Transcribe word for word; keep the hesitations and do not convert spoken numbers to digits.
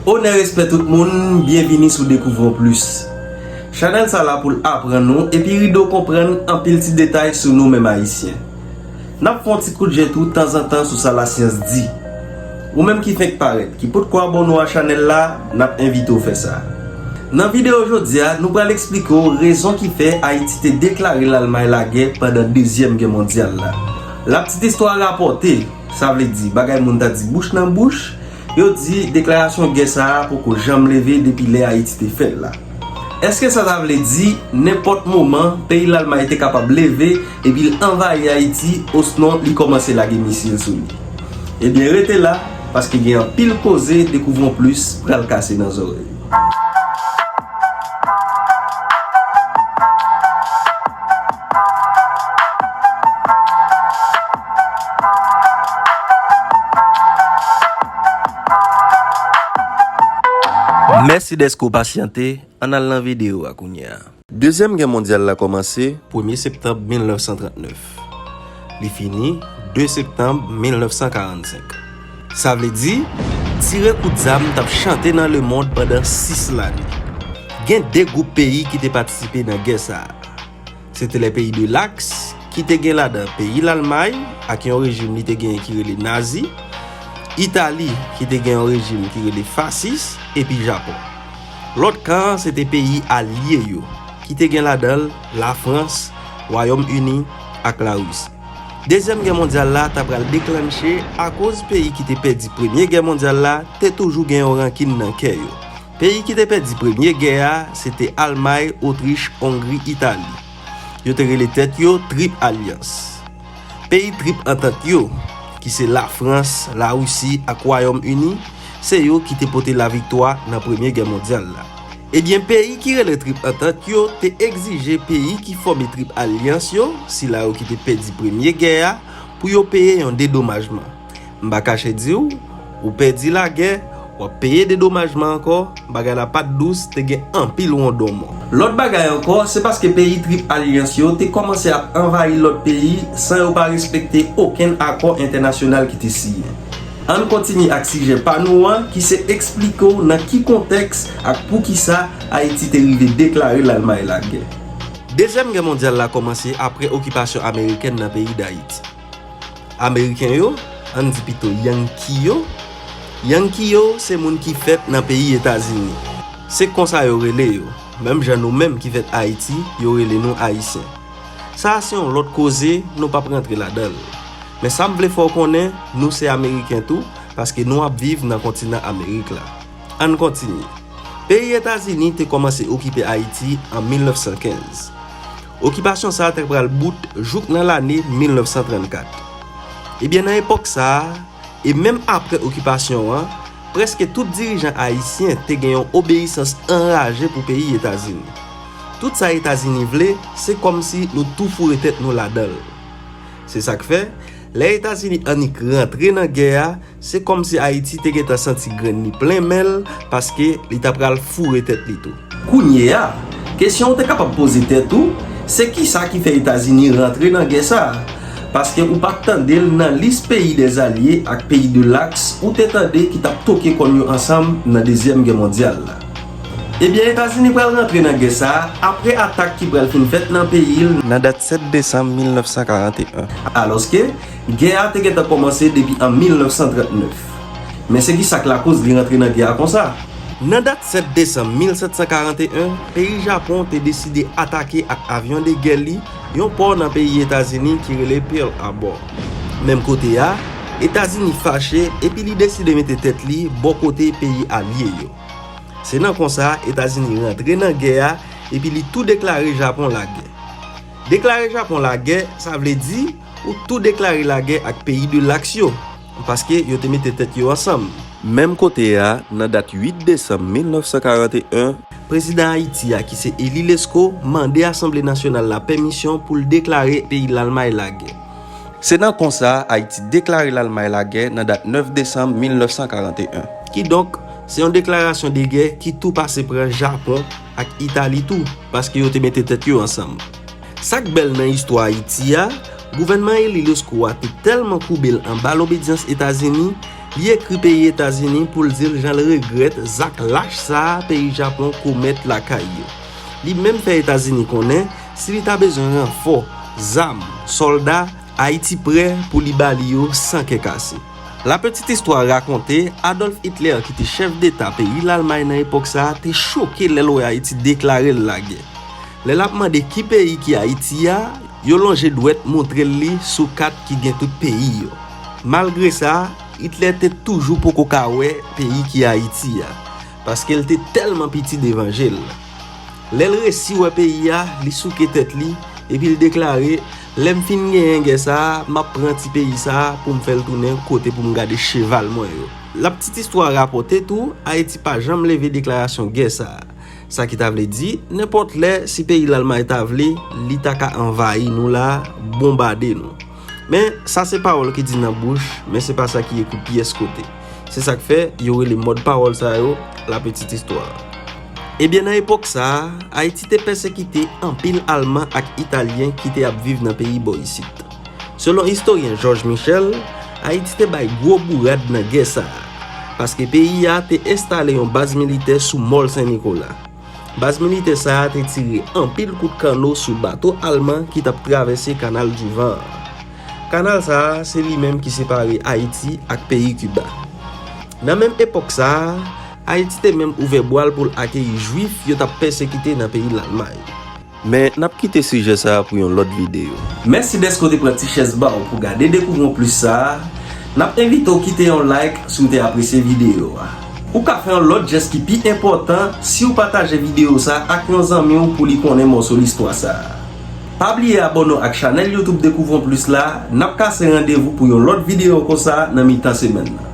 Onè, respè tout moun, byenvini sou Découvrons Plus. Chanèl sa la pou l aprann nou epi ede w konprann anpil ti detay sou nou menm Ayisyen. N ap fè yon ti kout je tou tanzantan sou sa lasyans di. Ou menm ki fenk parèt, ki potko abòne w a chanèl la, n ap envite w fè sa. Nan videyo jodi a, nou pral eksplike w rezon ki fè Ayiti te deklare Lalmay lagè pandan Dezyèm Gè Mondyal la. Laptit istwa rapòte, sa vle di bagay moun ta di bouch nan bouch, yo di deklarasyon gè sa a poko janm leve depi lè Ayiti te fèt la. Èske sa ta vle di nenpòt moman peyi Lalmay te kapab leve epi l anvayi Ayiti, osnon li kòmanse lage misil sou li? Ebyen, rete la, paske gen anpil koze Découvrons Plus pral kase nan zòrèy ou. Mèsi dèske w pasyante, ann al nan videyo a kounye a. Dezyèm Gè Mondyal la kòmanse premye septanm mil nèf san trant nèf. Li fini de septanm mil nèf san karannsenk. Sa vle di, tire kout zam t ap chante nan lemonn pandan sis lane. Gen de gwoup peyi ki te patisipe nan gè sa a. Se te lè peyi de laks, ki te gen ladan peyi Lalmay ak yon rejim li te genyen ki rele Nazi, Itali, ki te gen yon rejim ki rele fasis, epi Japon. Lòt kan an se te peyi alye yo, ki te gen ladan l Lafrans, Wayòm Ini ak Larisi. Dezyèm Gè Mondyal la ta pral deklanche akoz peyi ki te pèdi Premye Gè Mondyal la te toujou gen yon rankin nan kè yo. Peyi ki te pèdi Premye Gè a se te Almay, Otrich, Ongri, Itali. Yo te rele tèt yo Trip Alyans. Peyi Trip Antant yo, ki se Lafrans, Larisi ak Wayòm Ini, se yo ki te pote laviktwa nan Premye Gè Mondyal la. Ebyen, peyi ki rele Trip Antant yo te egzije peyi ki fòme Trip Alyans yo, sila yo ki te pèdi Premye Gè a, pou yo peye yon dedomajman. M pa kache di w, ou pèdi lagè, w ap peye dedomajman ankò, bagay la pa t dous, te gen anpil wondon mò. Lòt bagay ankò, se paske peyi Trip Alyans yo te kòmanse ap anvayi lòt peyi san yo pa respekte okenn akò entènasyonal ki te siyen. Ann kontinye ak sijè pa nou an, ki se eksplike w nan ki kontèks ak poukisa Ayiti te rive deklare Lalmay lagè. Dezyèm Gè Mondyal la kòmanse apre okipasyon amerikèn nan peyi Dayiti. Ameriken yo, ann di pito Yanki yo. Yanki yo se moun ki fèt nan peyi Etazini. Se konsa yo rele yo, menm jan nou menm ki fèt Ayiti, yo rele nou Ayisyen. Sa a se yon lòt koze, nou p ap rantre ladan l. Men sa m vle fè w konnen, nou se Ameriken tou, paske nou ap viv nan kontinan Amerik la. Ann kontinye. Peyi Etazini te kòmanse okipe Ayiti an mil nèf san kenz. Okipasyon sa a te pral bout jouk nan lane mil nèf san trannkat. Ebyen, nan epòk sa a, e menm apre okipasyon an, prèske tout dirijan ayisyen te gen yon obeyisans anraje pou peyi Etazini. Tout sa Etazini vle, se kòmsi nou tou foure tèt nou ladan l. Se sa k fè, lè Etazini annik rantre nan gè a, se kòmsi Ayiti te gentan santi grenn li plen men l, paske li ta pral foure tèt li tou. Kounye a, kesyon w te kapab poze tèt ou, se kisa ki fè Etazini rantre nan gè sa a? Paske ou pa t tande l nan lis peyi dèzalye ak peyi de laks ou te tande ki t ap toke kòn yo ansanm nan Dezyèm Gè Mondyal la. Ebyen, Etazini pral rantre nan gè sa a apre atak ki pral fin fèt nan peyi l nan dat sèt desanm mil nèf san karannteyen. Alòske, gè a te gentan kòmanse depi an mil nèf san trannèf. Men se kisa k lakoz li rantre nan gè a konsa? Nan dat sèt desanm mil sèt san karannteyen, peyi Japon te deside atake ak avyon de gè li yon pò nan peyi Etazini ki rele Pearl Harbor. Menm kote a, Etazini fache epi li deside mete tèt li bò kote peyi alye yo. Se nan konsa, Etazini rantre nan gè a epi li tou deklare Japon lagè. Deklare Japon lagè, sa vle di ou tou deklare lagè ak peyi de laks yo, paske yo te mete tèt yo ansanm. Menm kote a, nan dat uit desanm mil nèf san karannteyen, prezidan Ayiti a, ki se Élie Lescot, mande Asanble Nasyonal la pèmisyon pou l deklare peyi Lalmay lagè. Se nan konsa, Ayiti deklare Lalmay lagè nan dat nèf desanm mil nèf san karannteyen. Kidonk, se yon deklarasyon de gè ki tou pase pran Japon ak Itali tou, paske yo te mete tèt yo ansanm. Sa k bèl nan istwa Ayiti a, gouvènman Élie Lescot a te tèlman koube l anba lobedyans Etazini, Li ekri peyi Etazini pou l di l jan l regrèt zak lach sa a peyi Japon komèt lakay yo. Li menm fè Etazini konnen si li ta bezwen ranfò, zam, sòlda, Ayiti prè pou li ba li yo san kè kase. La Petite Histoire rakonte, Adolf Hitler ki te chèf deta peyi Lalmay nan epòk sa a te choke lè l wè Ayiti deklare l lagè. Lè l ap mande ki peyi ki Ayiti a, yo lonje dwèt montre l li sou kat ki gen tout peyi yo. Malgre sa, Hitler te toujou poko ka wè peyi ki Ayiti a, paske l te tèlman piti devan je l. Lè l resi wè peyi a, li souke tèt li, epi l deklare, lè m fin genyen gè sa a, m ap pran ti peyi sa a pou m fè l tounen kote pou m gade cheval mwen yo. La Petite Histoire rapòte tou, Ayiti pa janm leve deklarasyon gè sa a. Sa ki ta vle di, nenpòt lè, si peyi Lalmay ta vle, li ta ka anvayi nou la, bonbade nou. Men, sa se pawòl ki di nan bouch, men se pa sa ki ekri pyès kote. Se sa k fè yo rele mòd pawòl sa yo La Petite Histoire. Ebyen, nan epòk sa a, Ayiti te pèsekite anpil Alman ak Italyen ki te ap viv nan peyi bò isit. Selon istoryen Georges Michel, Ayiti te bay gwo bourad nan gè sa a, paske peyi a te enstale yon baz militè sou Mòl Sen Nikola. Baz militè sa a te tire anpil kout kanno sou bato alman ki t ap travèse Kanal di Van an. Kanal sa a, se li menm ki separe Ayiti ak peyi Kiba. Nan menm epòk sa a, Ayiti te menm ouvè bwa l pou l akeyi Jwif yo t ap pèsekite nan peyi Lalmay. Men, n ap kite sijè sa a pou yon lòt videyo. Mèsi dèske w te pran ti chèz ba w pou gade Découvrons Plus sa a. N ap envite w kite yon like si w te apresye videyo a. Ou ka fè yon lòt jès ki pi enpòtan si w pataje videyo sa a ak yon zanmi w pou li konnen mòso listwa sa a. Pa bliye abòne w ak chanèl YouTube Découvrons Plus la, n ap kase randevou pou yon lòt videyo konsa nan mitan semèn nan.